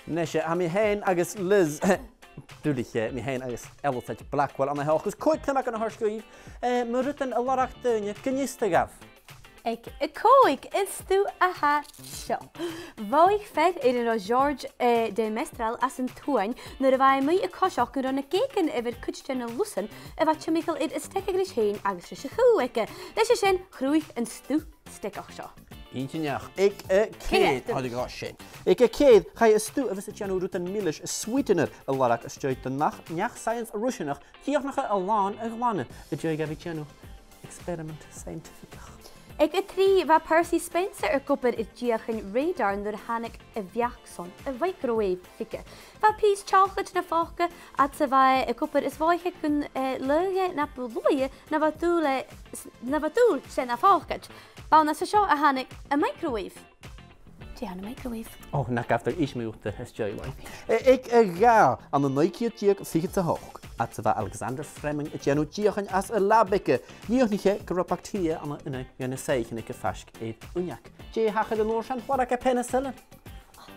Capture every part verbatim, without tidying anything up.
Nise, tha mi fhèin agus Liz, duilich, eh, mi fhèin agus Ealasaid Blackwell an-seo, agus còig cnuimheagan a thoirt dhuibh, eh, mu rudan a lorg daoine gun fhiosta dhaibh. Aig a còig, an stuth a tha seo. Mhothaich fear air an robh George, eh, de Mestral às an t-Suain nuair a bha e a-muigh a' coiseachd an robh na geugan air cuid de na lusan a bha timcheall air a steigeadh ris fhèin agus ris a' chù aige. Leis a sin, chruthaich an stuth steigeach seo. Inntinneach. Aig a' ceithir, ceithir. Thàinig e sin. Aig a' cheithir, chaidh an stuth a bhios a' dèanamh rudan milis, sweetener, a lorg às dèidh do neach-, neach-saidheans Ruiseanach dìochuimhneachadh a làmhan a ghlanadh, a' dèidh a bhith a' dèanamh experiment scientificach. Aig a trì, bha Percy Spencer ag obair air deuchainn radar nuair a thàinig a' bheachd-san, a' mhicrowave, thuige. Bha pìos teòclaid na phòca, fhad 's a bha e ag obair is mhothaich e gun, eh, laighe e na bu luaithe na bha dùil, eh, s-, na bha dùil 's e na phòcaid. B' ann às a seo a thàinig a' mhicrowave. Dè th' ann am microwave? Ò, nach gabh thu innse mi dhut às dèidh. Eh, aig a dhà, ann an naoi ceud deug fichead 's a h-ochd, fhad 's a bha Alexander Fleming a' dèanamh deuchainn anns an lab aige, dhìochuimhnich e gun robh bacteria ann an aon dhe na soithichean aige faisg air uinneag. Dè thachair an uair sin? Lorg e penicillin. Ach,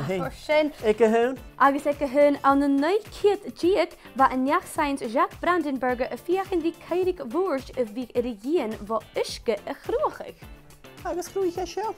aig a h-aon. Aig a h-aon. Agus aig a h-aon, ann an naoi ceud deug, bha an neach-saidheans Jacques Brandenburger a' feuchainn ri caoraich mhurt a bhiodh air a dhìon bho uisge a chruthachadh. Agus chruthaich e seo.